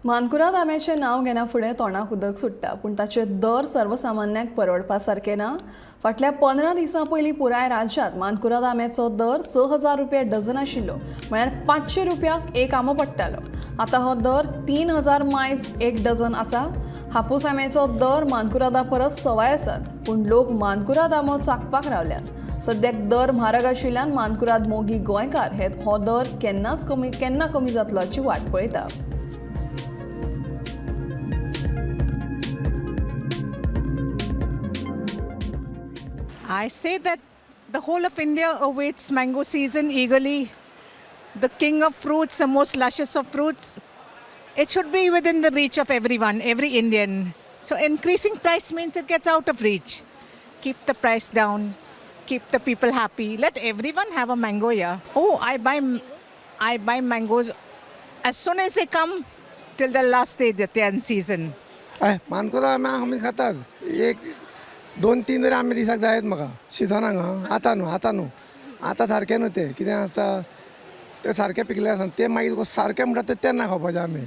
मानकुराद आंब्याचें नांव घेना फुडें तोंडाक उदक सुट्टा, पूण ताचे दर सर्वसामान्यांक परवडपा सारके ना. फाटल्या 15 दिसां पयलीं पुराय राज्यांत मानकुराद आंब्याचो दर 6000 रुपया डझन आशिल्लो, म्हळ्यार 500 रुपयाक एक आंबो पडटालो. आतां हो दर 3000 मायज एक डझन आसा. हापूस आंब्याचो दर मानकुरादा परस सवाय आसात, पूण लोक मानकुराद आंबो चाखपाक रावल्यात. सद्याक दर म्हारग आशिल्ल्यान मानकुराद मोगी गोंयकार हे हो दर केन्ना कमी जातलो हाची वाट पळयता. I say that the whole of India awaits mango season eagerly. The king of fruits, the most luscious of fruits. It should be within the reach of everyone, every Indian. So increasing price means it gets out of reach. Keep the price down. Keep the people happy. Let everyone have a mango, yeah. Oh, I buy mangoes as soon as they come till the last day that they are in season. हय, मानकुराद आंबे आमी खातात. एक दोन तीन तरी आंबे दिसाक जायत म्हाका शिजनाक. आं, आतां न्हू, आतां न्हू, आतां सारकें न्हू तें कितें आसता तें सारकें पिकलें आसना तें, मागीर तुका सारकें म्हणटा तें तेन्ना खावपाचें आमी.